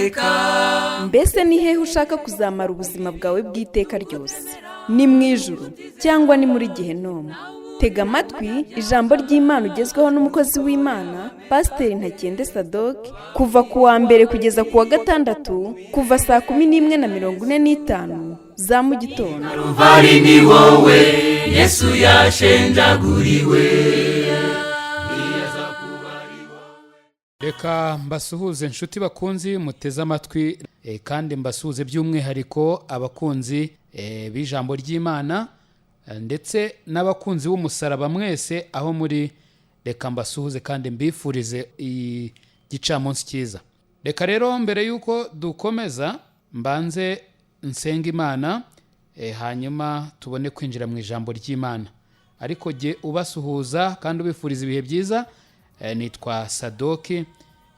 Uwiteka. Mbese ni hehe ushaka kuzamara ubuzima bwawe bw'iteka ryose? Ni mu ijuru cyangwa ni muri gehinomu? Tega amatwi ijambo ry'Imana ugezweho n'umukozi w'Imana, Pasiteri Ntakende Sadoke, kuva ku wa mbere kugeza ku wa gatandatu, kuva saa 11:45 za mu gitondo. Karuvari ni wowe Yesu yashenjaguriwe. Reka mbasuhuze, inshuti bakunzi muteze amatwi, kandi mbasuhuze by'umwihariko abakunzi b'ijambo ry'Imana, ndetse n'abakunzi b'umusaraba mwese aho muri. Reka mbasuhuze kandi mbifurize igicamunsi cyiza. Reka rero mbere y'uko dukomeza mbanze nsenga Imana, hanyuma tubone kwinjira mu ijambo ry'Imana. Ariko jye ubasuhuza kandi ubifuriza ibihe byiza, nitwa Sadoki,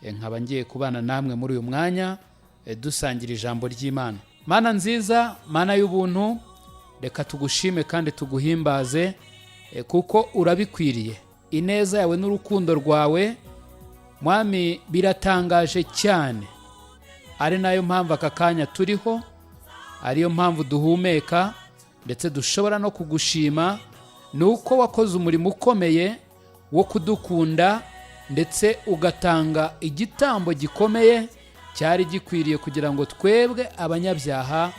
nkaba ngiye kubana namwe muri uyu mwanya, dusangira ijambo ry'Imana. Mana nziza, Mana y'ubuntu, reka tugushime kandi tuguhimbaze, kuko urabikwiriye. Ineza yawe n'urukundo rwawe, Mwami, biratangaje cyane, ari nayo mpamvu aka kanya turiho, ariyo mpamvu duhumeka, ndetse dushobora no kugushima. Ni uko wakoze umurimo ukomeye wo kudukunda, ndetse ugatanga igitambo gikomeye cyari gikwiriye kugira ngo twebwe abanyabyaha,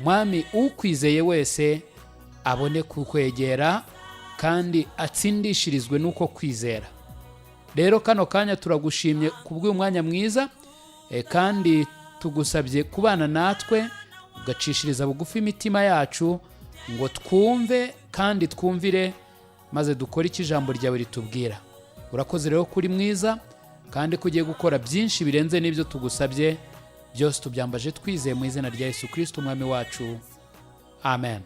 Mwami, ukwizeye wese abone kukwegera kandi atsindishirizwe n'uko kwizera. Rero kano kanya turagushimye kubw'uyu mwanya mwiza, kandi tugusabye kubana natwe, ugacishiriza bugufi imitima yacu ngo twumve kandi twumvire, maze dukore icyo ijambo ryawe ritubwira. Urakoze rero kuri mwiza, kandi ko ugiye gukora byinshi birenze n'ibyo tugusabye. Byose tubyambaje twizeye mu izina rya Yesu Kirisito Umwami wacu, amen,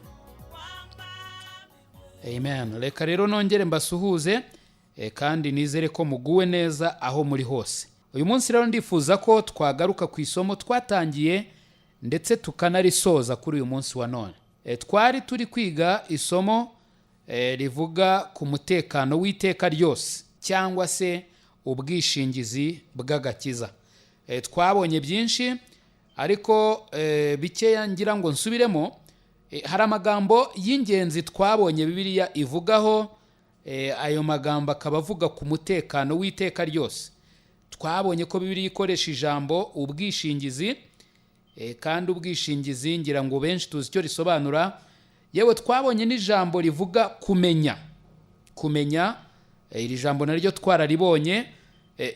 amen. Reka rero nongere mbasuhuze, kandi nizere ko muguwe neza aho muri hose. Uyu munsi rero ndifuza ko twagaruka ku isomo twatangiye ndetse tukanarisoza kuri uyu munsi wa none. Twari turi kwiga isomo rivuga ku mutekano w'iteka ryose cyangwa se ubwishingizi bw'agakiza. Twabonye byinshi, ariko bikeya ngira ngo nsubiremo. Hari amagambo y'ingenzi twabonye Bibiliya ivugaho, ayo magambo akaba avuga ku mutekano w'iteka ryose. Twabonye ko Bibiliya ikoresha ijambo ubwishingizi, kandi ubwishingizi ngira ngo benshi tuzi icyo risobanura. Yewe, twabonye n'ijambo rivuga kumenya. Kumenya, iri jambo naryo twararibonye.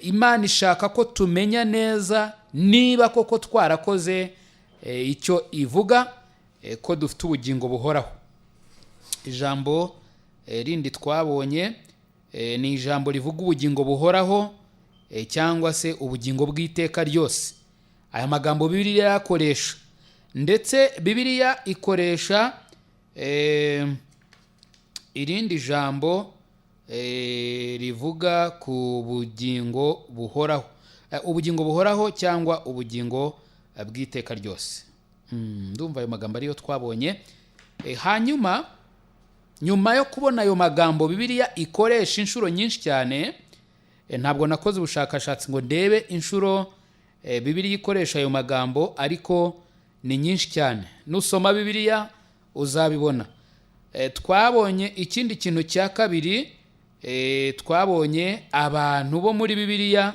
Imana ishaka ko tumenya neza niba koko twarakoze icyo ivuga, ko dufite ubugingo buhoraho. Ijambo rindi twabonye ni ijambo rivuga ubugingo buhoraho, cyangwa se ubugingo bw'iteka ryose. Aya magambo Bibiliya yakoresha, ndetse Bibiliya ikoresha irindi jambo rivuga ku bugingo buhoraho, ubugingo buhoraho cyangwa ubugingo bw'iteka ryose. Ndumva ayo magambo ariyo twabonye. Hanyuma nyuma yo kubona ayo magambo Bibiliya ikoresha inshuro nyinshi cyane, ntabwo nakoze ubushakashatsi ngo ndebe inshuro Bibiliya ikoresha ayo magambo, ariko ni nyinshi cyane. Nusoma Bibiliya uzabibona. Twabonye ikindi kintu cya kabiri, twabonye abantu bo muri Bibiliya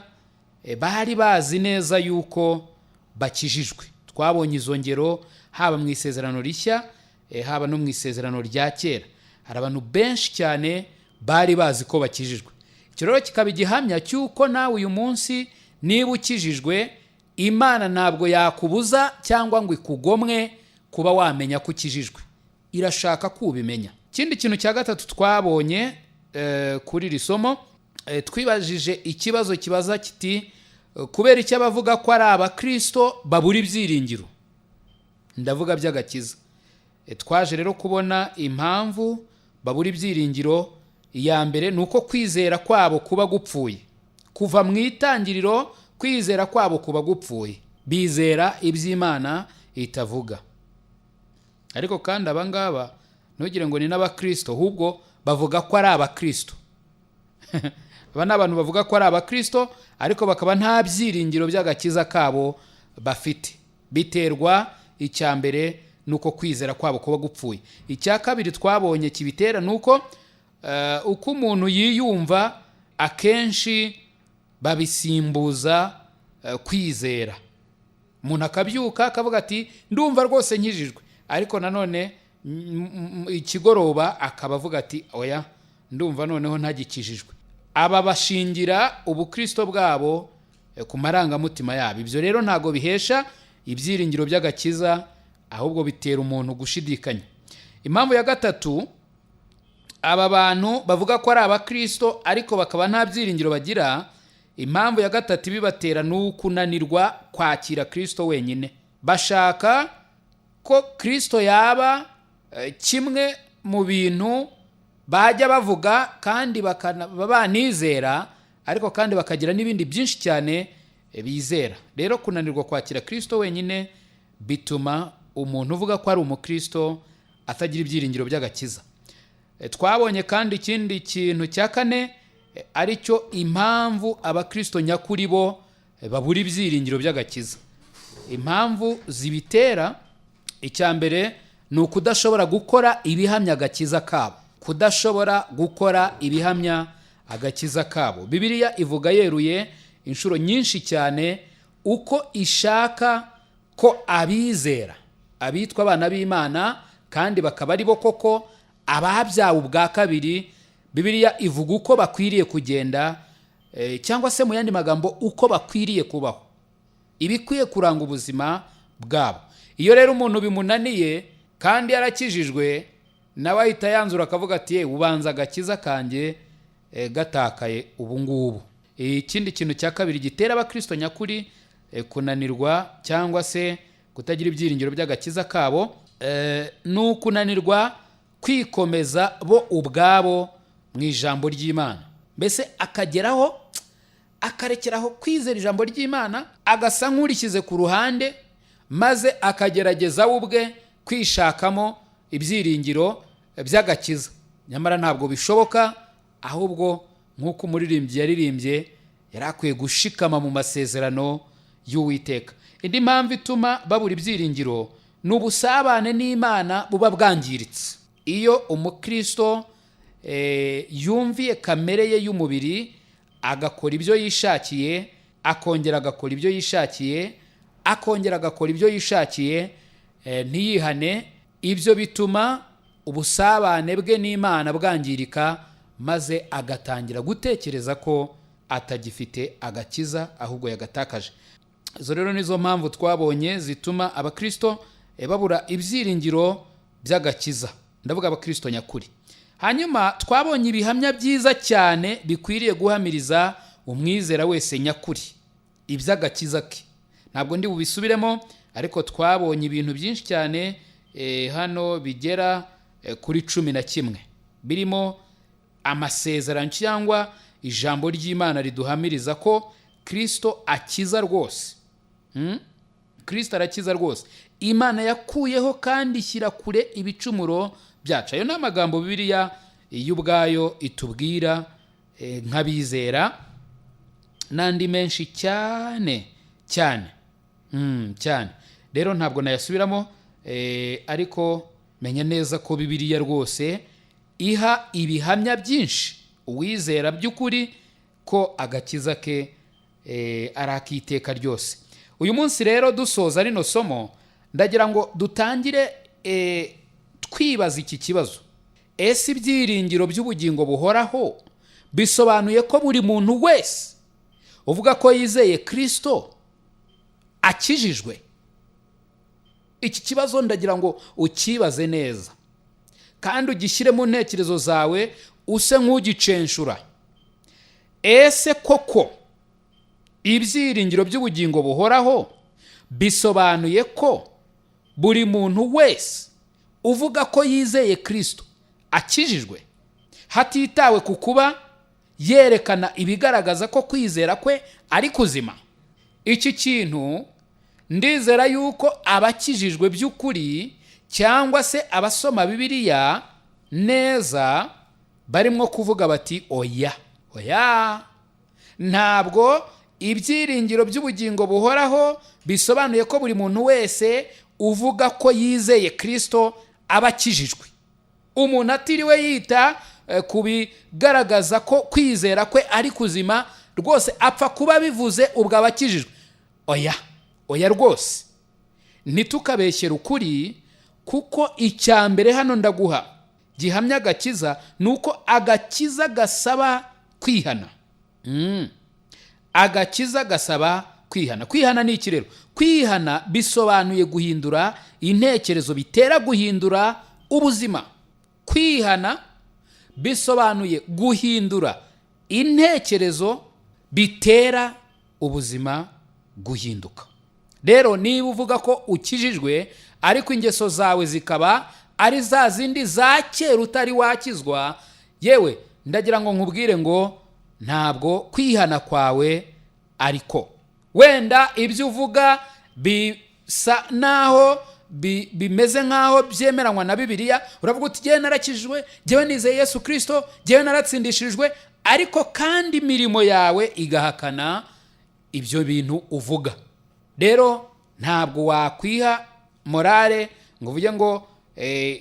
bari bazi neza yuko bakijijwe. Twabonye izo ngero haba mu Isezerano Rishya, haba no mu Isezerano rya Kera. Hari abantu benshi cyane bari bazi ko bakijijwe. Icyo rero kikaba igihamya cy'uko nawe uyu munsi niba ukijijwe, Imana ntabwo yakubuza cyangwa ngo ikugomwe kuba wamenya ko ukijijwe. Irashaka ko ubimenya. Ikindi kintu cya gatatu twabonye kuri iri somo, twibajije ikibazo kibaza kiti: kubera icyo abavuga ko ari abakristo babura ibyiringiro, ndavuga by'agakiza? Twaje rero kubona impamvu babura ibyiringiro. Iya mbere ni uko kwizera kwabo kuba gupfuye. Kuva mu itangiriro kwizera kwabo kuba gupfuye, bizera iby'Imana itavuga. Ariko kandi abangaba ntugire ngo ni n'abakristo, ahubwo bavuga ko ari abakristo. Aba ni abantu bavuga ko ari abakristo, ariko bakaba nta byiringiro by'agakiza kabo. bafite. Biterwa icya mbere nuko kwizera kwabo kuba gupfuye. Icya kabiri twabonye kibitera ni uko uko umuntu yiyumva akenshi babisimbuza kwizera. Umuntu akabyuka akavuga ati ndumva rwose nkijijwe, ariko nanone ikigoroba akaba avuga ati oya, ndumva noneho ntagikijijwe. Aba bashingira ubukristo bwabo ku marangamutima yabo. Ibyo rero ntabwo bihesha ibyiringiro by'agakiza, ahubwo bitera umuntu gushidikanya. Impamvu ya gatatu, aba bantu bavuga ko ari abakristo ariko bakaba nta byiringiro bagira, impamvu ya gatatu ibibatera ni ukunanirwa kwakira Kristo wenyine. Bashaka ko Kristo yaba kimwe mu bintu bajya bavuga kandi banizera, ariko kandi bakagira n'ibindi byinshi cyane bizera. Rero kunanirwa kwakira Kristo wenyine bituma umuntu uvuga ko ari umukristo atagira ibyiringiro by'agakiza. Twabonye kandi ikindi kintu cya kane, aricyo impamvu abakristo nyakuri bo babura ibyiringiro by'agakiza. Impamvu zibitera, icya mbere ni ukudashobora gukora ibihamya agakiza kabo. Kudashobora gukora ibihamya agakiza kabo. Bibiliya ivuga yeruye inshuro nyinshi cyane uko ishaka ko abizera, abitwa abana b'Imana kandi bakaba ari bo koko ababyawe ubwa kabiri, Bibiliya ivuga uko bakwiriye kugenda, cyangwa se mu yandi magambo uko bakwiriye kubaho, ibikwiye kuranga ubuzima bwabo. Iyo rero umuntu bimunaniye kandi yarakijijwe, nawe ahita yanzura akavuga ati ye ubanza agakiza kanjye gatakaye ubu ngubu. Ikindi kintu cya kabiri gitera abakristo nyakuri kunanirwa cyangwa se kutagira ibyiringiro by'agakiza kabo, ni ukunanirwa kwikomeza bo ubwabo mu ijambo ry'Imana. Mbese akageraho akarekeraho kwizera ijambo ry'Imana, agasa nk'urishyize ku ruhande, maze akagerageza we ubwe kwishakamo ibyiringiro by'agakiza. Nyamara ntabwo bishoboka, ahubwo nk'uko umuririmbyi yaririmbye, yari akwiye gushikama mu masezerano y'Uwiteka. Indi mpamvu ituma babura ibyiringiro ni ubusabane n'Imana buba bwangiritse. Iyo umukristo yumviye kamere ye y'umubiri, agakora ibyo yishakiye, akongera agakora ibyo yishakiye, akongera agakora ibyo yishakiye, ntiyihane, ibyo bituma ubusabane bwe n'Imana bwangirika, maze agatangira gutekereza ko atagifite agakiza ahubwo yagatakaje. Izo rero nizo mpamvu twabonye zituma abakristo babura ibyiringiro by'agakiza. Ndavuga abakristo nyakuri. Hanyuma twabonye ibihamya byiza cyane bikwiriye guhamiriza umwizera wese nyakuri iby'agakiza ke. Ntabwo ndi bubisubiremo, ariko twabonye ibintu byinshi cyane hano bigera kuri 11 birimo amasezerano cyangwa ijambo ry'Imana riduhamiriza ko Kristo akiza rwose. Kristo arakiza rwose. Imana yakuyeho kandi ishyira kure ibicumuro byacu. Ayo ni amagambo Bibiliya y'ubwayo itubwira nk'abizera, n'andi menshi cyane cyane cyane. Rero ntabwo nayasubiramo, ariko menya neza ko Bibiliya rwose iha ibihamya byinshi uwizera by'ukuri ko agakiza ke ari ak'iteka ryose. Uyu munsi rero dusoza rino somo, ndagira ngo dutangire twibaza iki kibazo: ese ibyiringiro by'ubugingo buhoraho bisobanuye ko buri muntu wese uvuga ko yizeye Kristo akijijwe? Iki kibazo ndagira ngo ukibaze neza kandi ugishyire mu ntekerezo zawe, use nk'ugicenshura. Ese koko ibyiringiro by'ubugingo buhoraho bisobanuye ko buri muntu wese uvuga ko yizeye Kristo akijijwe, hatitawe ku kuba yerekana ibigaragaza ko kwizera kwe ari kuzima? Iki kintu ndizera yuko abakijijwe by'ukuri cyangwa se abasoma Bibiliya neza barimo kuvuga bati oya, oya, ntabwo Ibyiringiro by'ubugingo buhoraho bisobanuye ko buri muntu wese uvuga ko yizeye Kirisito aba akijijwe. Umuntu atiriwe yita ku bigaragaza ko kwizera kwe ari kuzima, rwose apfa kuba bivuze ubwo aba akijijwe. Oya, oya rwose, ntitukabeshyere ukuri, kuko icya mbere hano ndaguha gihamya agakiza ni uko agakiza gasaba kwihana. Agakiza gasaba kwihana. Kwihana ni iki rero? Kwihana bisobanuye guhindura intekerezo bitera guhindura ubuzima. Kwihana bisobanuye guhindura intekerezo bitera ubuzima guhinduka. Rero niba uvuga ko ukijijwe ariko ingeso zawe zikaba ari za zindi za kera utari wakizwa, yewe ndagira ngo nkubwire ngo ntabwo kwihana kwawe ariko wenda ibyo uvuga bisa naho bimeze nk'aho byemeranywa na Bibiliya. Uravuga uti jyewe narakijijwe, jyewe nizeye Yesu Kirisito, jyewe naratsindishirijwe, ariko kandi imirimo yawe igahakana ibyo bintu uvuga. Rero ntabwo wakwiha morale ngo uvuge ngo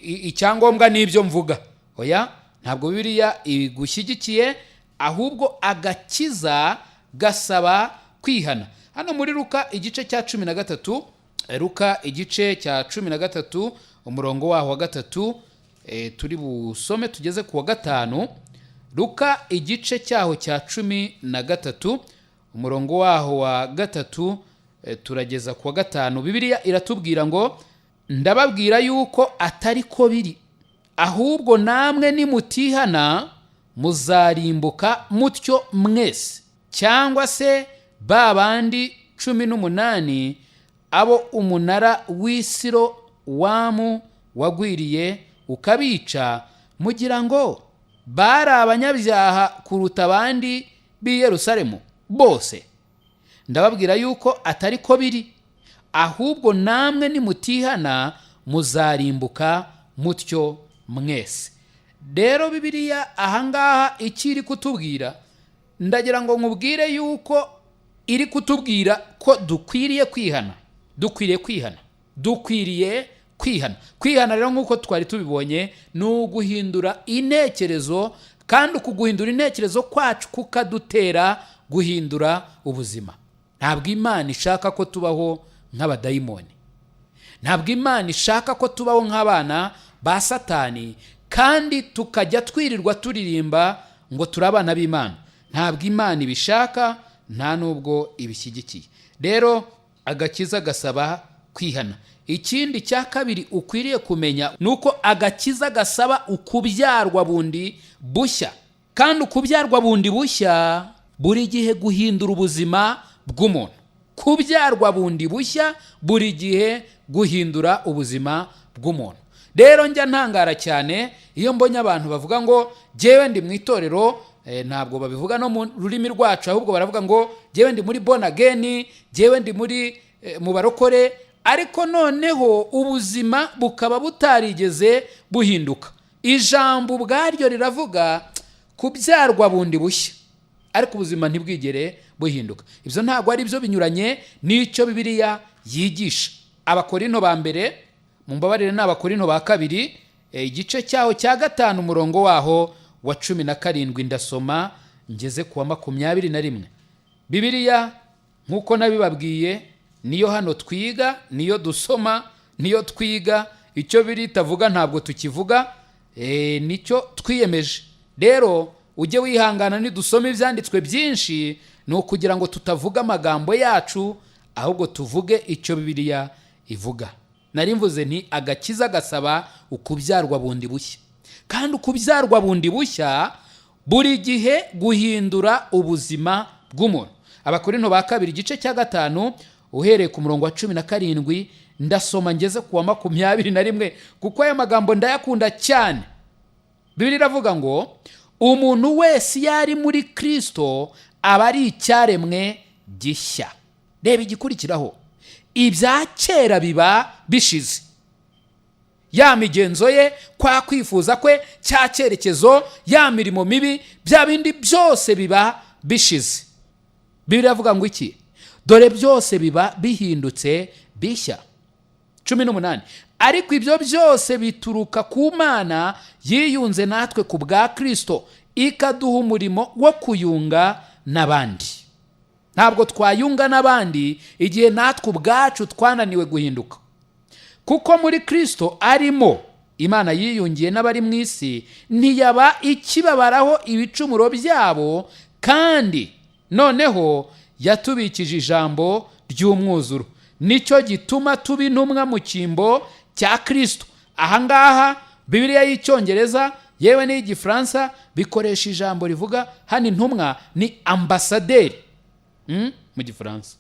icyangombwa ni ibyo mvuga. Oya, ntabwo Bibiliya igushyigikiye, ahubwo agakiza gasaba kwihana. Hano muri Luka igice cya 13, Luka igice cya 13 umurongo waho wa 3, turi busome tugeze ku wa 5. Luka igice cyaho cya 13 umurongo waho wa 3, turageza ku wa 5. Bibiliya iratubwira ngo ndababwira yuko atari ko biri, ahubwo namwe nimutihana muzarimbuka mutyo mwese. Cyangwa se ba bandi 18 abo umunara w'isiro wamu wagwiriye ukabica, mugira ngo bari abanyabyaha kuruta abandi b'i Yerusalemu bose? Ndababwira yuko atari ko biri, ahubwo namwe nimutihana muzarimbuka mutyo mwese. Rero Bibiliya ahangaha icyo iri kutubwira, ndagira ngo nkubwire yuko iri kutubwira ko dukwiriye kwihana. Dukwiriye kwihana, dukwiriye kwihana. Kwihana rero nk'uko twari tubibonye ni uguhindura intekerezo, kandi uku guhindura intekerezo kwacu kukadutera guhindura ubuzima. Ntabwo Imana ishaka ko tubaho nk'abadayimoni, ntabwo Imana ishaka ko tubaho nk'abana ba Satani, kandi tukajya twirirwa turirimba ngo turi abana b'Imana. Ntabwo Imana ibishaka, nta nubwo ibishyigikiye. Rero agakiza gasaba kwihana. Ikindi cya kabiri ukwiriye kumenya ni uko agakiza gasaba ukubyarwa bundi bushya, kandi ukubyarwa bundi bushya buri gihe guhindura ubuzima bw'umuntu. Kubyarwa bundi bushya buri gihe guhindura ubuzima bw'umuntu. Rero njya ntangara cyane iyo mbonye abantu bavuga ngo jyewe ndi mu itorero, ntabwo babivuga no mu rurimi rwacu, ahubwo baravuga ngo jyewe ndi muri born again, jyewe ndi muri mu barokore, ariko noneho ubuzima bukaba butarigeze buhinduka. Ijambo ubwaryo riravuga kubyarwa bundi bushya, ariko ubuzima ntibwigere buhinduka. Ibyo ntabwo ari byo, binyuranye n'icyo Bibiliya yigisha. Abakorinto ba mbere, mumbabarire, ni Abakorinto ba kabiri, igice cyaho cya 5 umurongo waho wa 17, ndasoma ngeze ku wa 21. Bibiliya nk'uko nabibabwiye niyo hano twiga, niyo dusoma, niyo twiga. Icyo biri itavuga ntabwo tukivuga, nicyo twiyemeje. Rero ujye wihangana nidusoma ibyanditswe byinshi, ni ukugira ngo tutavuga amagambo yacu, ahubwo tuvuge icyo Bibiliya ivuga. Nari mvuze nti agakiza gasaba ukubyarwa bundi bushya, kandi ukubyarwa bundi bushya buri gihe guhindura ubuzima bw'umuntu. Abakorinto ba kabiri igice cya 5 uhereye ku murongo wa 17, ndasoma ngeze ku wa 21, kuko aya magambo ndayakunda cyane. Bibiliya iravuga ngo umuntu wese iyo ari muri Kristo aba ari icyaremwe gishya. Reba igikurikiraho, ibya kera biba bishize. Ya migenzo ye, kwa kwifuza kwe, cya cyerekezo, ya mirimo mibi, bya bindi byose biba bishize. Bibiliya iravuga ngo iki? Dore byose biba bihindutse bishya. 18: Ariko ibyo byose bituruka ku Mana yiyunze natwe ku bwa Kirisito, ikaduha umurimo wo kuyunga n'abandi. Ntabwo twayunga n'abandi igihe natwe ubwacu twananiwe guhinduka, kuko muri Kirisito arimo Imana yiyungiye n'abari mu isi, ntiyaba ikibabaraho ibicumuro byabo, kandi noneho yatubikije ijambo ry'umwuzuro. Nicyo gituma tuba intumwa mu cyimbo cya Kirisito. Ahangaha Bibiliya y'Icyongereza yewe n'iy'Igifaransa bikoresha ijambo rivuga hano intumwa ni ambasaderi mu Gifaransa,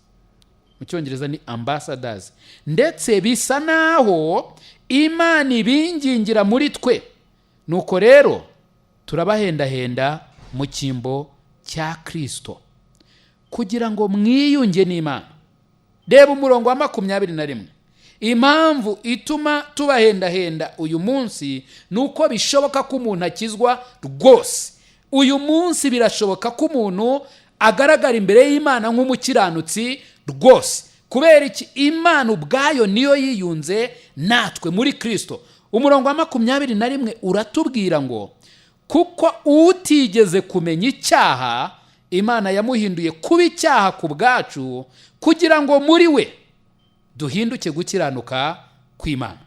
mu Cyongereza ni ambassadors. Ndetse bisa naho Imana ibingingira muri twe. Nuko rero turabahendahenda mu cyimbo cya Kirisito kugira ngo mwiyunge n'Imana. Reba umurongo wa 21: Impamvu ituma tubahendahenda uyu munsi ni uko bishoboka ko umuntu akizwa rwose. Uyu munsi birashoboka ko umuntu agaragara imbere y'Imana nk'umukiranutsi rwose. Kubera iki? Imana ubwayo niyo yiyunze natwe muri Kirisito. Umurongo wa 21 uratubwira ngo: Kuko utigeze kumenya icyaha, Imana yamuhinduye kuba icyaha ku bwacu, kugira ngo muri we duhinduke gukiranuka kw'Imana.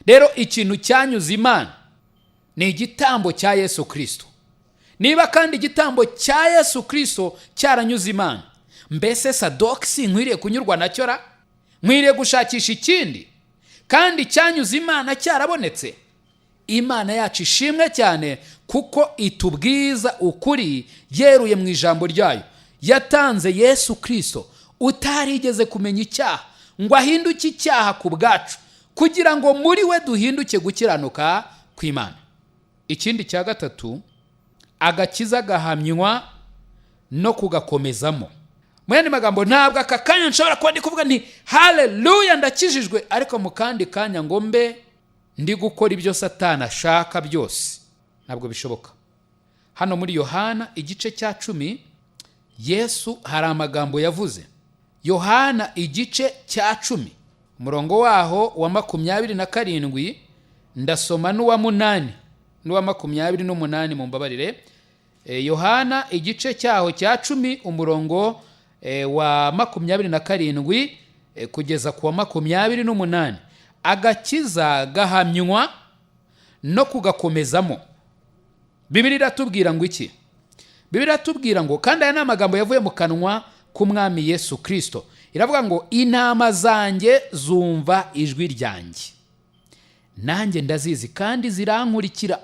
Rero ikintu cyanyuze Imana ni igitambo cya Yesu Kirisito. Niba kandi igitambo cya Yesu Kirisito cyaranyuze Imana, mbese Sadokisi nkwiriye kunyurwa nacyo ra? Nkwiriye gushakisha ikindi kandi cyanyuze Imana cyarabonetse? Imana yacu ishimwe cyane, kuko itubwiza ukuri yeruye mu ijambo ryayo. Yatanze Yesu Kirisito utarigeze kumenya icyaha ngo ahinduke icyaha ku bwacu, kugira ngo muri we duhinduke gukiranuka kw'Imana. Ikindi cya gatatu, agakiza gahamywa no kugakomezamo. Mu yandi magambo, ntabwo aka kanya nshobora kuba ndi kuvuga nti: "Haleluya, ndakijijwe," ariko mu kandi kanya ngo mbe ndi gukora ibyo Satani ashaka byose. Ntabwo bishoboka. Hano muri Yohana igice cya 10, Yesu hari amagambo yavuze. Yohana igice cya 10, umurongo waho wa 27, ndasoma n'uwa 8 n'uwa 28, mumbabarire. Yohana igice cyaho cya 10, umurongo wa 27 kugeza ku wa 28. Agakiza gahamywa no kugakomezamo. Bibiliya iratubwira ngo iki? Bibiliya iratubwira ngo, kandi aya ni amagambo yavuye mu kanwa k'Umwami Yesu Kirisito, iravuga ngo: "Intama zanjye zumva ijwi ryanjye, nanjye ndazizi kandi zirankurikira."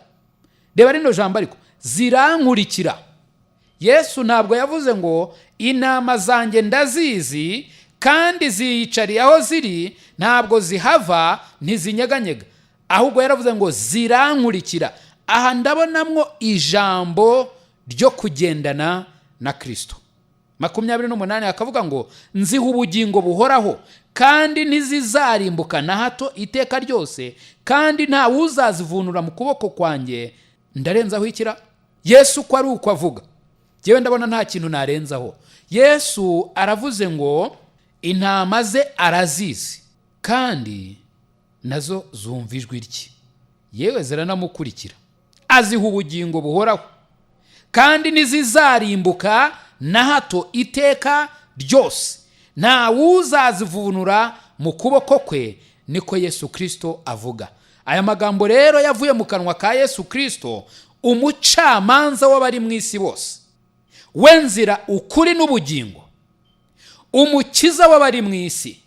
Reba rino jambo ariko: zirankurikira. Yesu ntabwo yavuze ngo: "Intama zanjye ndazizi kandi ziyicariye aho ziri, ntabwo zihava, ntizinyeganyega," ahubwo yaravuze ngo: "Zirankurikira." Aha ndabonamwo ijambo ryo kugendana na Kirisito. 28 akavuga ngo: "Nziha ubugingo buhoraho, kandi ntizizarimbuka na hato iteka ryose, kandi nta wuzazivunura mu kuboko kwanjye." Ndarenzaho ikira? Yesu uko ari uko avuga, njyewe ndabona nta kintu narenzaho. Yesu aravuze ngo intama ze arazizi, kandi nazo zumva ijwi rye, yewe ziranamukurikira. Aziha ubugingo buhoraho, kandi ntizizarimbuka na hato iteka ryose, nta wuzazivunura mu kuboko kwe. Niko Yesu Kirisito avuga. Aya magambo rero yavuye mu kanwa ka Yesu Kirisito, umucamanza w'abari mu isi bose, we nzira, ukuri n'ubugingo, umukiza w'abari mu isi,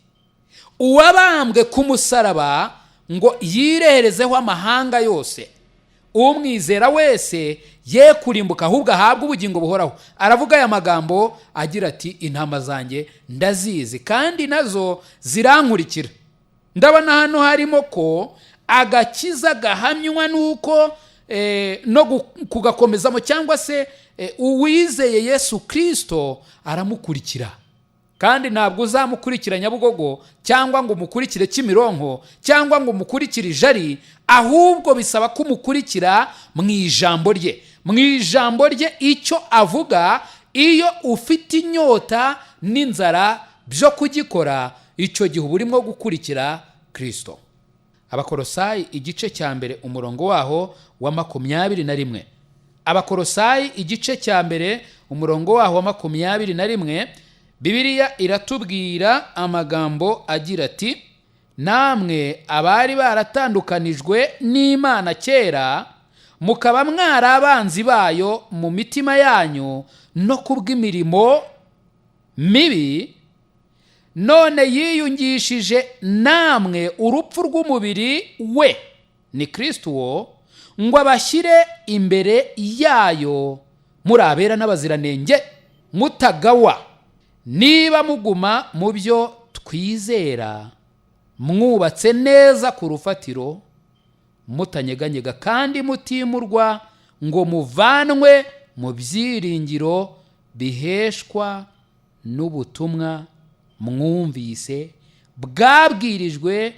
uwabambwe ku musaraba ngo yireherezeho amahanga yose, umwizera wese ye kurimbuka ahubwo ahabwe ubugingo buhoraho. Aravuga aya magambo agira ati: "Intama zanjye ndazizi kandi nazo zirankurikira." Ndabona hano harimo ko agakiza gahamywa n'uko no kugakomezamo, cyangwa se uwizeye Yesu Kirisito aramukurikira. Kandi ntabwo uzamukurikira Nyabugogo, cyangwa ngo umukurikire Kimironko, cyangwa ngo umukurikire Ijari, ahubwo bisaba ko umukurikira mu ijambo rye, mu ijambo rye icyo avuga. Iyo ufite inyota n'inzara byo kugikora, icyo gihe uba urimo gukurikira Kirisito. Abakorosayi igice cya 1 umurongo waho wa 21. Abakorosayi igice cya 1 umurongo waho wa 21, Bibiliya iratubwira amagambo agira ati: namwe abari baratandukanijwe n'Imana kera, mukaba mwari abanzi bayo mu mitima yanyu no kubw'imirimo mibi, none yiyungishije namwe urupfu rw'umubiri we, ni Kristo uwo, ngo abashyire imbere yayo muri abera n'abaziranenge, mutagawa, niba muguma mu byo twizera, mwubatse neza ku rufatiro, mutanyeganyega kandi mutimurwa ngo muvanwe mu byiringiro biheshwa n'ubutumwa mwumvise bwabwirijwe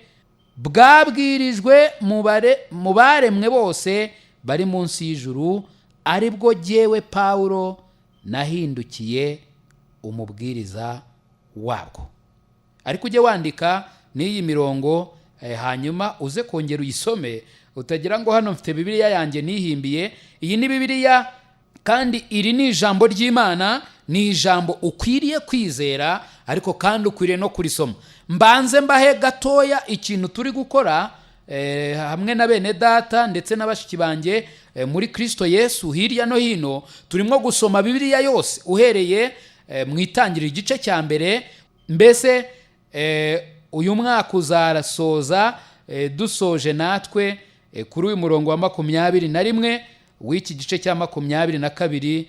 mu baremwe bose bari munsi y'ijuru, aribwo jyewe Pawulo nahindukiye umubwiriza wabwo. Ariko ujye wandika n'iyi mirongo, hanyuma uze kongera uyisome, utagira ngo hano mfite Bibiliya yanjye nihimbiye. Iyi ni Bibiliya kandi iri ni ijambo ry'Imana, ni ijambo ukwiriye kwizera, ariko kandi ukwiriye no kurisoma. Mbanze mbahe gatoya ikintu turi gukora hamwe na bene data ndetse na bashiki banjye muri Kristo Yesu hirya no hino. Turimo gusoma Bibiliya yose uhereye mu itangiriro igice cya 1. Mbese uyu mwaka uzarasoza dusoje natwe kuri uyu murongo wa 21 w'iki gice cya 22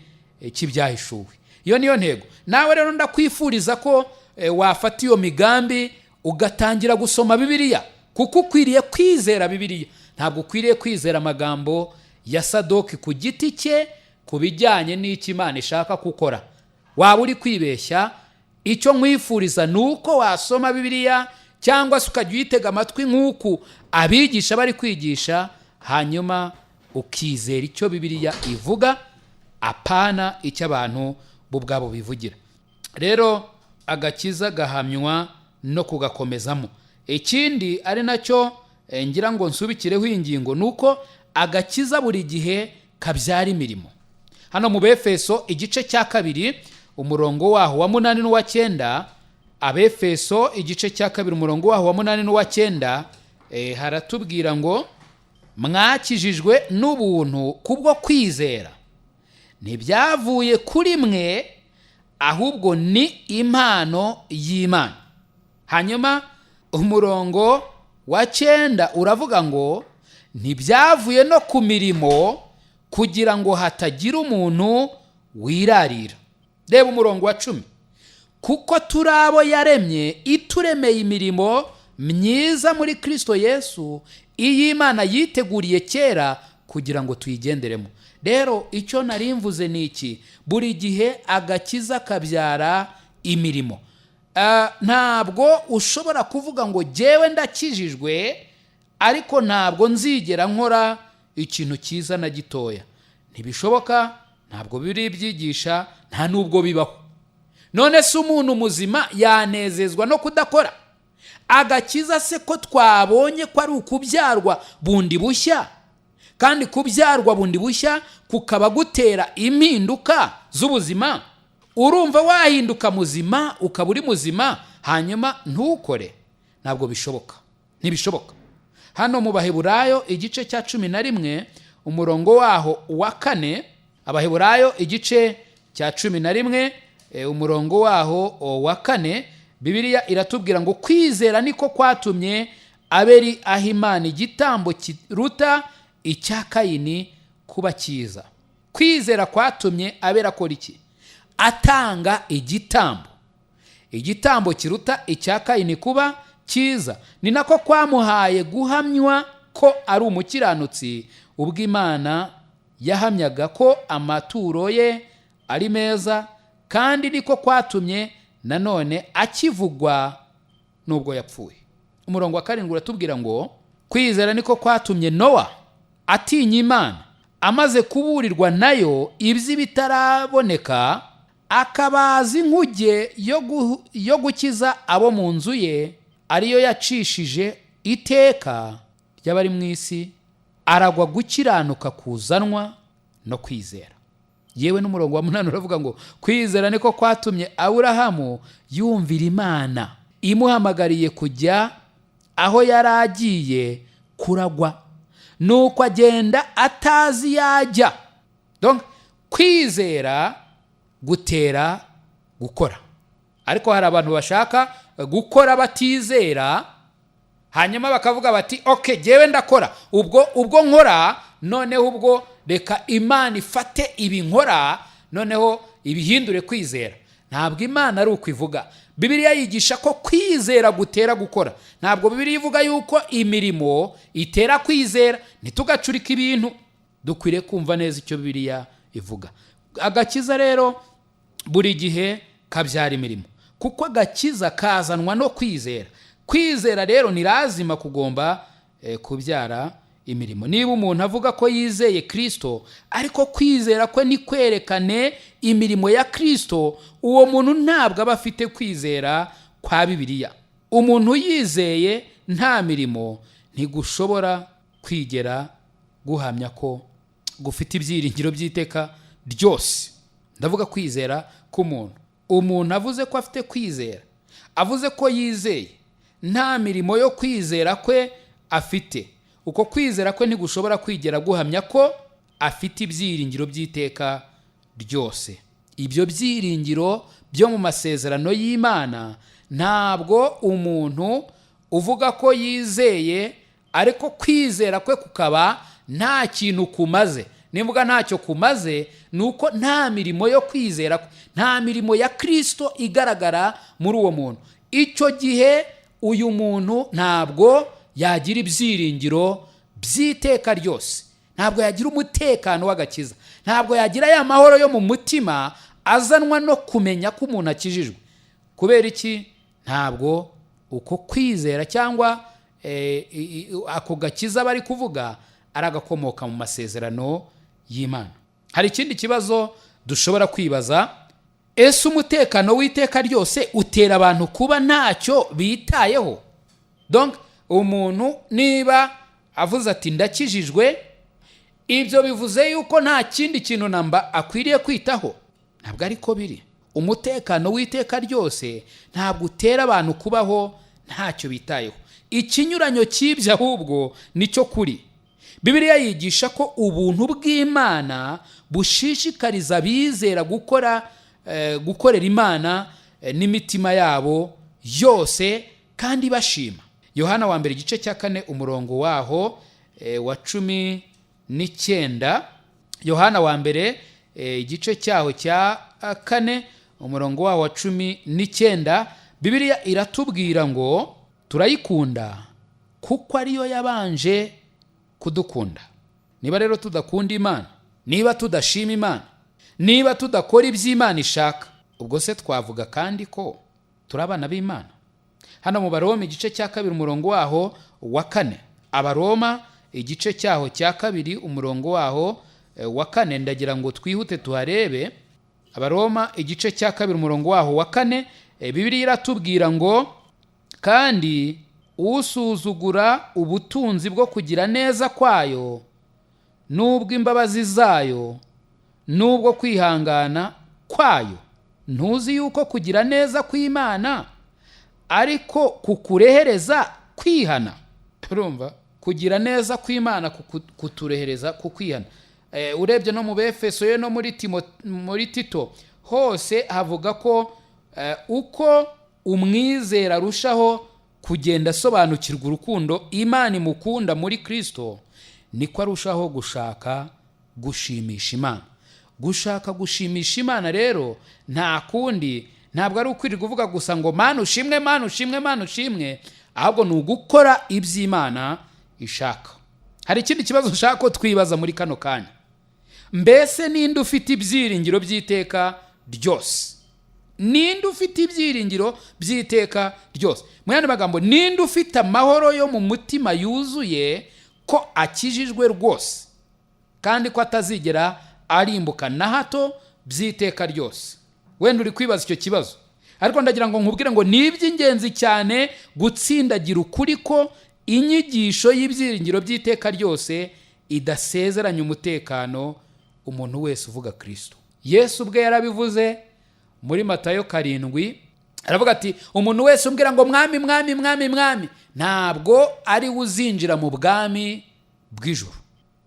cy'ibyahishuwe. Iyo niyo ntego. Nawe rero ndakwifuriza ko wafata iyo migambi ugatangira gusoma Bibiliya, kuko ukwiriye kwizera Bibiliya. Ntabwo ukwiriye kwizera amagambo ya Sadoki ku giti cye ku bijyanye n'icyo Imana ishaka gukora. Waba uri kwibeshya. Icyo nkwifuriza ni uko wasoma Bibiliya, cyangwa se ukajya uyitega amatwi nk'uku abigisha bari kwigisha, hanyuma ukizera icyo Bibiliya ivuga, apana icyo abantu bo ubwabo bivugira. Rero agakiza gahamywa no kugakomezamo. Ikindi ari nacyo ngira ngo nsubikireho ingingo, ni uko agakiza buri gihe kabyara imirimo. Hano mu Befeso igice cya 2 umurongo waho wa 8 n'uwa 9, Abefeso igice cya 2 umurongo waho wa 8 n'uwa 9, haratubwira ngo mwakijijwe n'ubuntu kubwo kwizera, ntibyavuye kuri mwe, ahubwo ni impano y'Imana. Hanyuma umurongo wa 9 uravuga ngo ntibyavuye no ku mirimo, kugira ngo hatagira umuntu wirarira. Reba umurongo wa 10, kuko turi abo yaremye, ituremeye imirimo myiza muri Kristo Yesu, iyi Imana yiteguriye kera kugira ngo tuyigenderemo. Rero icyo nari mvuze ni iki: buri gihe agakiza kabyara imirimo. Ntabwo ushobora kuvuga ngo jyewe ndakijijwe ariko ntabwo nzigera nkora ikintu cyiza na gitoya. Ntibishoboka, ntabwo biri ibyigisha, nta nubwo bibaho. None se umuntu muzima yanezezwa no kudakora? Agakiza se ko twabonye ko ari ukubyarwa bundi bushya, kandi kubyarwa bundi bushya kukaba gutera impinduka z'ubuzima. Urumva wahinduka muzima, ukaba uri muzima, hanyuma ntukore? Ntabwo bishoboka, ntibishoboka. Hano mu Baheburayo igice cya 11 umurongo waho wa 4, Abaheburayo igice cya 11 umurongo waho wa 4, Bibiliya iratubwira ngo kwizera niko kwatumye Abeli aha Imana igitambo kiruta icya Kayini kuba cyiza. Kwizera kwatumye Abeli akora iki? Atanga igitambo, igitambo kiruta icya Kayini kuba cyiza. Ni nako kwamuhaye guhamywa ko ari umukiranutsi, ubwo Imana yahamyaga ko amaturo ye ari meza, kandi niko kwatumye nanone akivugwa nubwo yapfuye. Umurongo wa 7 uratubwira ngo kwizera niko kwatumye Nowa atinya Imana, amaze kuburirwa nayo iby'ibitaraboneka, Akabaza inkuge yo gukiza abo mu nzu ye, ariyo yacishije iteka ry'abari mu isi, aragwa gukiranuka kuzanwa no kwizera. Yewe, n'umurongo wa 8 uravuga ngo kwizera niko kwatumye Aburahamu yumvira Imana imuhamagariye kujya aho yari agiye kuragwa, nuko agenda atazi yajya. Donc kwizera gutera gukora, ariko hari abantu bashaka gukora batizera, hanyuma bakavuga bati: "Ok, jyewe ndakora, ubwo nkora, noneho ubwo reka Imana ifate ibi nkora, noneho ibihindure kwizera." Ntabwo Imana ari uko ivuga. Bibiliya yigisha ko kwizera gutera gukora. Ntabwo Bibiliya ivuga yuko imirimo itera kwizera. Ntitugacurike ibintu, dukwiriye kumva neza icyo Bibiliya ivuga. Agakiza rero buri gihe kabyara imirimo, kuko agakiza kazanwa no kwizera. Kwizera rero ni lazima kugomba kubyara imirimo. Niba umuntu avuga ko yizeye Kirisito, ariko kwizera kwe ntikwerekane imirimo ya Kirisito, uwo muntu ntabwo aba afite kwizera kwa Bibiliya. Umuntu yizeye nta mirimo ntigushobora kwigera guhamya ko gufite ibyiringiro by'iteka ryose. Ndavuga kwizera k'umuntu. Umuntu avuze ko afite kwizera, avuze ko yizeye, nta mirimo yo kwizera kwe afite, uko kwizera kwe ntigushobora kwigera guhamya ko afite ibyiringiro by'iteka ryose, ibyo byiringiro byo mu masezerano y'Imana. Ntabwo umuntu uvuga ko yizeye ariko kwizera kwe kukaba nta kintu kumaze, nimvuga ntacyo kumaze ni uko nta mirimo yo kwizera kwe, nta mirimo ya Kirisito igaragara muri uwo muntu, icyo gihe uyu muntu ntabwo yagira ibyiringiro by'iteka ryose, ntabwo yagira umutekano w'agakiza, ntabwo yagira ya mahoro yo mu mutima azanwa no kumenya ko umuntu akijijwe. Kubera iki? Ntabwo uko kwizera cyangwa ako gakiza bari kuvuga ari agakomoka mu masezerano y'Imana. Hari ikindi kibazo dushobora kwibaza: ese umutekano w'iteka ryose utera abantu kuba ntacyo bitayeho? Donc umuntu niba avuze ati: "Ndakijijwe", ibyo bivuze yuko nta kindi kintu namba akwiriye kwitaho? Ntabwo ariko biri. Umutekano w'iteka ryose ntabwo utera abantu kubaho ntacyo bitayeho. Ikinyuranyo cy'ibyo ahubwo nicyo kuri. Bibiliya yigisha ko ubuntu bw'Imana bushishikariza abizera gukora, gukorera Imana n'imitima yabo yose kandi bashima. Yohana wa mbere, igice cya 4, umurongo waho wa 19. Yohana wa mbere, igice cyaho cya 4, umurongo waho wa 19, Bibiliya iratubwira ngo turayikunda kuko ariyo yabanje kudukunda. Niba rero tudakunda Imana, niba tudashima Imana, niba tudakora iby'Imana ishaka, ubwo se twavuga kandi ko turi abana b'Imana? Hano mu Baroma, igice cya 2, umurongo waho wa 4. Abaroma, igice cyaho cya 2, umurongo waho wa 4, ndagira ngo twihute tuharebe. Abaroma, igice cya 2, umurongo waho wa 4, Bibiliya iratubwira ngo: "Kandi usuzugura ubutunzi bwo kugira neza kwayo n'ubw'imbabazi zayo n'ubwo kwihangana kwayo, ntuzi yuko kugira neza kw'Imana ariko kukurehereza kwihana?" Urumva, kugira neza kw'Imana kuturehereza ku kwihana. Urebye no mu Befeso ye no muri Tito hose havuga ko uko umwizera arushaho kugenda asobanukirwa urukundo Imana imukunda muri Kirisito, niko arushaho gushaka gushimisha Imana. Gushaka gushimisha Imana rero nta kundi, ntabwo ari ukwirirwa uvuga gusa ngo: "Mana ushimwe, Mana ushimwe, Mana ushimwe", ahubwo ni ugukora iby'Imana ishaka. Hari ikindi kibazo ushaka ko twibaza muri kano kanya: mbese ninde ufite ibyiringiro by'iteka ryose? Ninde ufite ibyiringiro by'iteka ryose? Mu yandi magambo, ninde ufite amahoro yo mu mutima yuzuye ko akijijwe rwose kandi ko atazigera arimbuka na hato by'iteka ryose? Wenda uri kwibaza icyo kibazo, ariko ndagira ngo nkubwire ngo ni iby'ingenzi cyane gutsindagira ukuri ko inyigisho y'ibyiringiro by'iteka ryose idasezeranya umutekano umuntu wese uvuga Kirisito. Yesu ubwe yarabivuze muri Matayo 7, aravuga ati: "Umuntu wese umbwira ngo 'Mwami, Mwami, Mwami, Mwami,' ntabwo ari we uzinjira mu bwami bw'ijuru."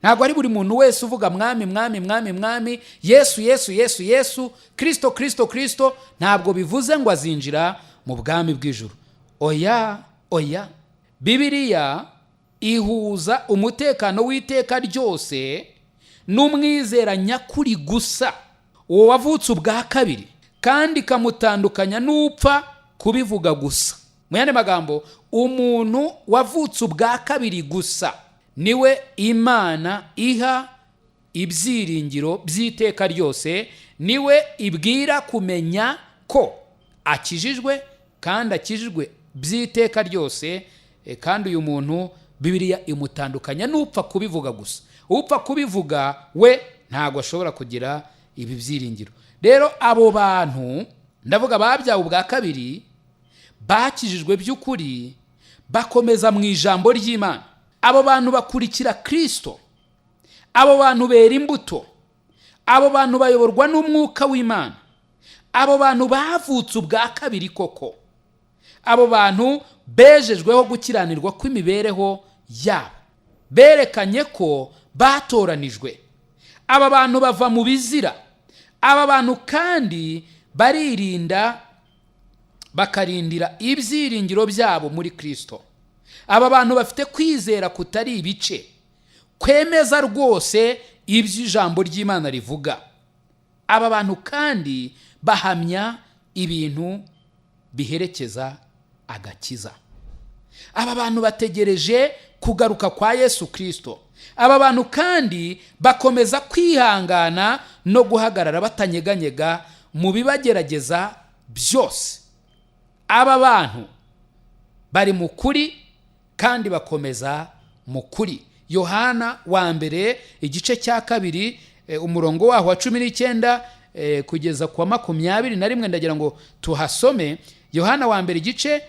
Ntabwo ari buri muntu wese uvuga "Mwami, Mwami, Mwami, Mwami, Yesu, Yesu, Yesu, Yesu, Kirisito, Kirisito, Kirisito," ntabwo bivuze ngo azinjira mu bwami bw'ijuru. Oya, oya. Bibiliya ihuza umutekano w'iteka ryose n'umwizera nyakuri gusa, uwo wavutse ubwa kabiri, kandi ikamutandukanya n'upfa kubivuga gusa. Mu yandi magambo, umuntu wavutse ubwa kabiri gusa niwe Imana iha ibyiringiro by'iteka ryose, niwe ibwira kumenya ko akijijwe kandi akijijwe by'iteka ryose. Kandi uyu muntu Bibiliya imutandukanya n'upfa kubivuga gusa. Upfa kubivuga we ntabwo ashobora kugira ibi byiringiro. Rero abo bantu ndavuga babyawe ubwa kabiri, bakijijwe by'ukuri, bakomeza mu ijambo ry'Imana. Abo bantu bakurikira Kirisito, abo bantu bera imbuto, abo bantu bayoborwa n'Umwuka w'Imana, abo bantu bavutse ubwa kabiri koko, abo bantu bejejweho gukiranirwa kw'imibereho yabo, berekanye ko batoranijwe. Aba bantu bava mu bizira. Aba bantu kandi baririnda, bakarindira ibyiringiro byabo muri Kirisito. Aba bantu bafite kwizera kutari ibice, kwemeza rwose ibyo ijambo ry'Imana rivuga. Aba bantu kandi bahamya ibintu biherekeza agakiza. Aba bantu bategereje kugaruka kwa Yesu Kirisito. Aba bantu kandi bakomeza kwihangana no guhagarara batanyeganyega mu bibagerageza byose. Aba bantu bari mu kuri kandi bakomeza mu kuri. Yohana wa mbere, igice cya 2, umurongo waho wa 19 kugeza ku wa 21, ndagira ngo tuhasome. Yohana wa mbere, igice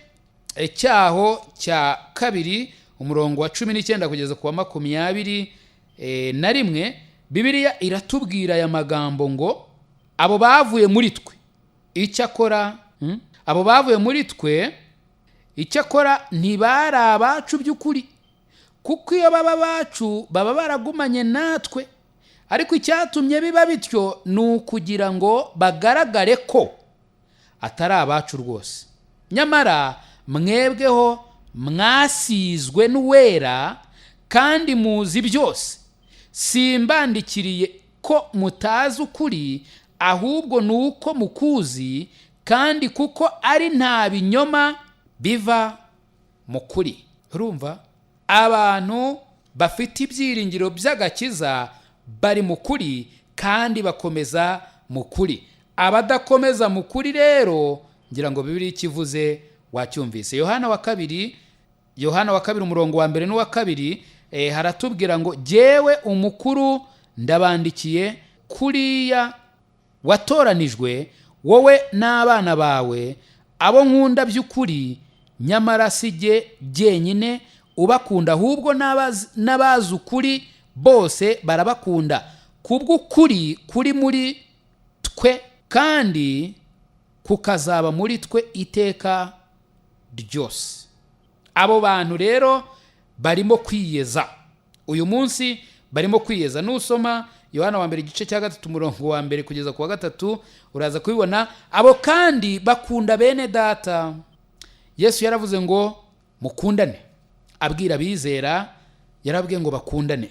cyaho cya 2, umurongo wa 19 kugeza ku wa 21, Bibiliya iratubwira aya magambo ngo: "Abo bavuye muri twe, icyakora abo bavuye muri twe, icyakora ntibari abacu by'ukuri, kuko iyo baba abacu baba baragumanye natwe. Ariko icyatumye biba bityo ni ukugira ngo bagaragare ko atari abacu rwose. Nyamara mwebweho mwasizwe n'Uwera kandi muzi byose. Simbandikiriye ko mutazi ukuri, ahubwo ni uko mukuzi, kandi kuko ari nta binyoma biva mu kuri." Urumva, abantu bafite ibyiringiro by'agakiza bari mu kuri kandi bakomeza mu kuri. Abadakomeza mu kuri rero, ngira ngo Bibiliya ikivuze wacyumvise. Yohana wa kabiri, umurongo wa 1 n'uwa 2, haratubwira ngo: "Jyewe umukuru ndabandikiye kuriya watoranijwe, wowe n'abana bawe, abo nkunda by'ukuri. Nyamara si jye jyenyine ubakunda, ahubwo n'abazi ukuri bose barabakunda, kubw'ukuri kuri muri twe kandi kukazaba muri twe iteka ryose." Abo bantu rero barimo kwiyeza uyu munsi, barimo kwiyeza. Nusoma Yohana wa mbere, igice cya 3, umurongo wa 1 kugeza ku wa 3, uraza kubibona. Abo kandi bakunda bene data. Yesu yaravuze ngo mukundane, abwira abizera, yarabwiye ngo bakundane,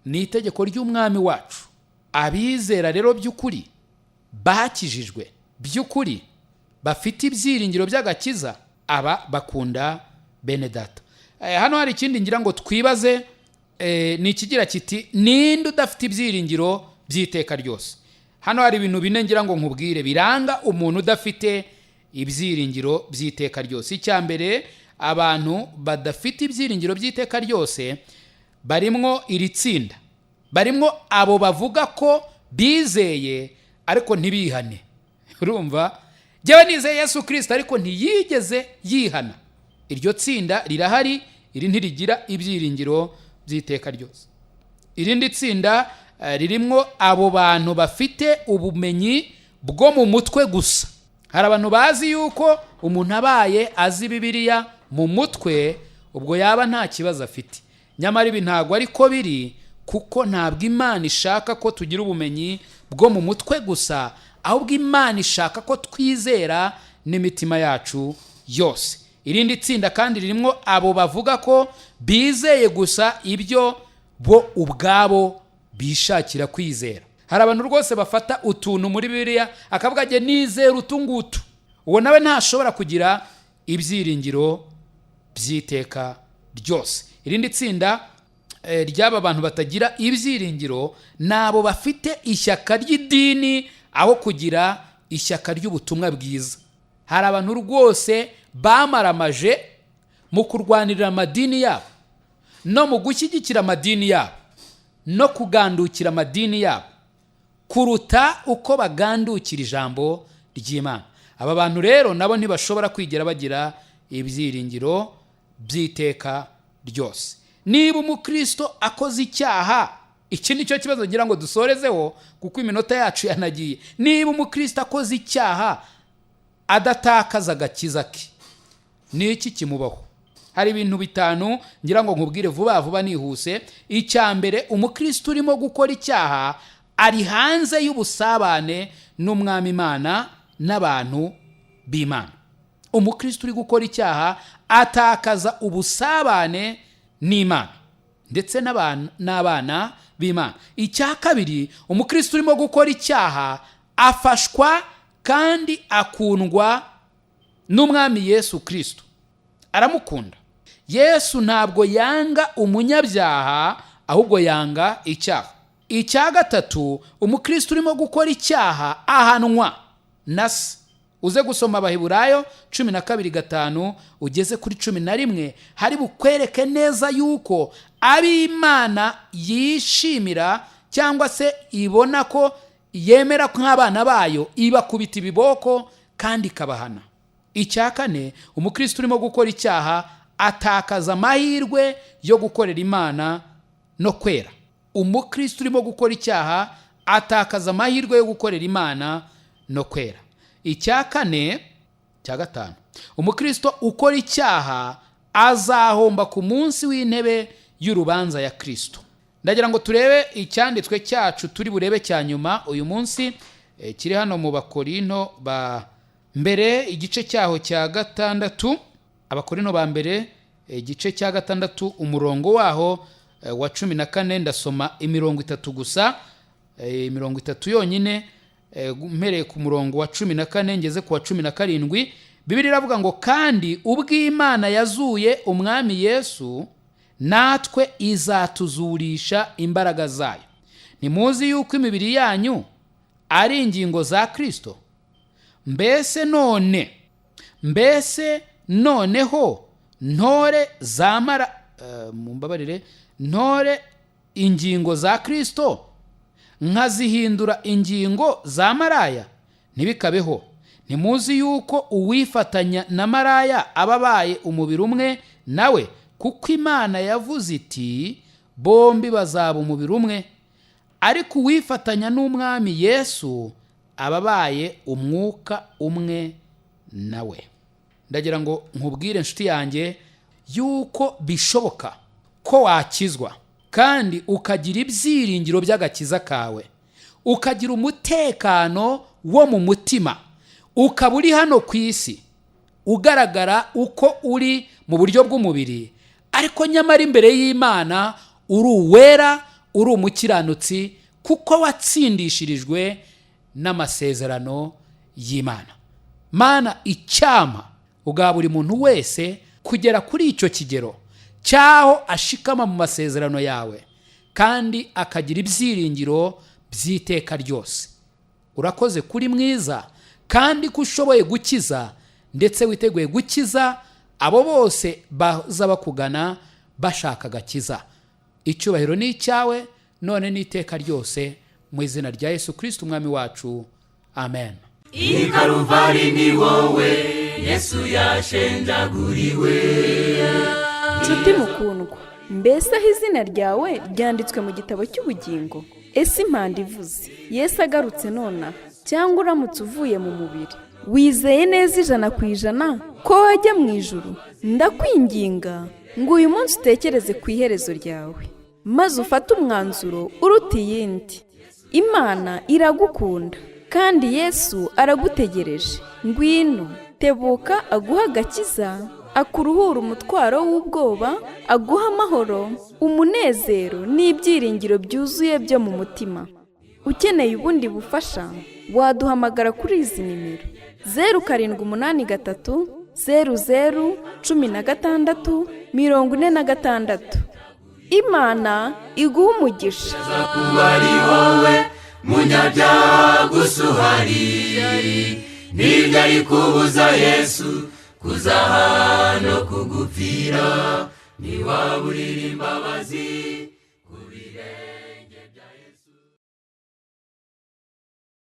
ni itegeko ry'Umwami wacu. Abizera rero by'ukuri, bakijijwe by'ukuri, bafite ibyiringiro by'agakiza, aba bakunda bene data. Hano hari ikindi ngira ngo twibaze, ni ikigira kiti: "Ninde udafite ibyiringiro by'iteka ryose?" Hano hari ibintu bine ngira ngo nkubwire biranga umuntu udafite ibyiringiro by'iteka ryose. Icya mbere, abantu badafite ibyiringiro by'iteka ryose barimwo iri tsinda, barimwo abo bavuga ko bizeye ariko ntibihane. Urumva, jyewe nizeye Yesu Kirisito, ariko ntiyigeze yihana. Iryo tsinda rirahari, iri ntirigira ibyiringiro by'iteka ryose. Irindi tsinda ririmo abo bantu bafite ubumenyi bwo mu mutwe gusa. Hari abantu bazi yuko umuntu abaye azi Bibiliya mu mutwe, ubwo yaba nta kibazo afite. Nyamara ibi ntabwo ariko biri, kuko ntabwo Imana ishaka ko tugira ubumenyi bwo mu mutwe gusa, ahubwo Imana ishaka ko twizera n'imitima yacu yose. Irindi tsinda kandi ririmo abo bavuga ko bizeye gusa ibyo bo ubwabo bishakira kwizera. Hari abantu rwose bafata utuntu muri Bibiliya akavuga ati nizera utu ngutu. Uwo nawe ntashobora kugira ibyiringiro by'iteka ryose. Irindi tsinda ry'aba bantu batagira ibyiringiro ni abo bafite ishyaka ry'idini aho kugira ishyaka ry'ubutumwa bwiza. Hari abantu rwose bamaramaje mu kurwanirira amadini yabo, no mu gushyigikira amadini yabo, no kugandukira amadini yabo kuruta uko bagandukira ijambo ry'Imana. Aba bantu rero nabo ntibashobora kwigera bagira ibyiringiro by'iteka ryose. Niba umukristo akoze icyaha, iki ni cyo kibazo ngira ngo dusorezeho kuko iminota yacu yanagiye. Niba umukristo akoze icyaha adatakaza agakiza ke, ni iki kimubaho? Hari ibintu bitanu ngira ngo nkubwire vuba vuba nihuse. Icya mbere, umukristo urimo gukora icyaha ari hanze y'ubusabane n'Umwami Imana n'abantu b'Imana. Umukristo uri gukora icyaha atakaza ubusabane n'Imana ndetse n'abana b'Imana. Icya kabiri, umukristo urimo gukora icyaha afashwa kandi akundwa n'Umwami Yesu Kristo, aramukunda. Yesu ntabwo yanga umunyabyaha, ahubwo yanga icyaha. Icya gatatu, umukristo urimo gukora icyaha ahanwa na se. Uze gusoma Abaheburayo 12:5 ugeze kuri 11, hari bukwereke neza yuko ab'Imana yishimira cyangwa se ibona ko yemera nk'abana bayo, ibakubita ibiboko kandi ikabahana. Icya kane, umukristo urimo gukora icyaha atakaza amahirwe yo gukorera Imana no kwera. Umukristo urimo gukora icyaha atakaza amahirwe yo gukorera Imana no kwera. Icya kane, cya gatanu, umukristo ukora icyaha azahomba ku munsi w'intebe y'urubanza ya Kristo. Ndagira ngo turebe icyanditswe cyacu turi burebe cya nyuma uyu munsi, kiri hano mu Bakorinto ba mbere igice cyaho cya 6. Abakorinto ba mbere igice cya 6 umurongo waho wa 14. Ndasoma imirongo 3 gusa, imirongo 3 yonyine, mpereye ku murongo wa 14 ngeze ku wa 17. Bibiliya iravuga ngo kandi ubw'Imana yazuye Umwami Yesu, natwe izatuzurisha imbaraga zayo. Ntimuzi yuko imibiri yanyu ari ingingo za Kristo? Mbese noneho ntore zamara mumbabarire, ntore ingingo za Kristo nkazihindura ingingo za maraya? Ntibikabeho. Ntimuzi yuko uwifatanya na maraya aba abaye umubiri umwe nawe? Kuko Imana yavuze iti bombi bazaba umubiri umwe. Ariko uwifatanya n'Umwami Yesu aba abaye umwuka umwe nawe. Ndagira ngo nkubwire inshuti yanjye yuko bishoboka ko wakizwa kandi ukagira ibyiringiro by'agakiza kawe, ukagira umutekano wo mu mutima, ukaba uri hano ku isi ugaragara uko uri mu buryo bw'umubiri, ariko nyamara imbere y'Imana uri uwera, uri umukiranutsi, kuko watsindishirijwe n'amasezerano y'Imana. Mana, icyama ugaha buri muntu wese kugera kuri icyo kigero cyaho ashikama mu masezerano yawe kandi akagira ibyiringiro by'iteka ryose. Urakoze kuri mwiza kandi ko ushoboye gukiza, ndetse witeguye gukiza abo bose baza bakugana bashaka agakiza. Icyubahiro ni icyawe none n'iteka ryose, mu izina rya Yesu Kristo Umwami wacu, amen. I Karuvari ni wowe Yesu yashenjaguriwe. Nshuti mukundwa, mbese aho izina ryawe ryanditswe mu gitabo cy'ubugingo? Ese impanda ivuze Yesu agarutse nonaha, cyangwa uramutse uvuye mu mubiri, wizeye neza 100% ko wajya mu ijuru? Ndakwinginga ngo uyu munsi utekereze ku iherezo ryawe, maze ufate umwanzuro uruta iyindi. Imana iragukunda kandi Yesu aragutegereje. Ngwino, tebuka aguhe agakiza, akuruhura umutwaro w'ubwoba, aguha amahoro, umunezero n'ibyiringiro byuzuye byo mu mutima. Ukeneye ubundi bufasha, waduhamagara kuri izi nimero: 0783 00 16 46. Imana iguha umugisha. Kuba ari wowe munyabyaha gusa uhari, nibyo ari kubuza Yesu kuzaha no kugupfira, ntiwaburira imbabazi.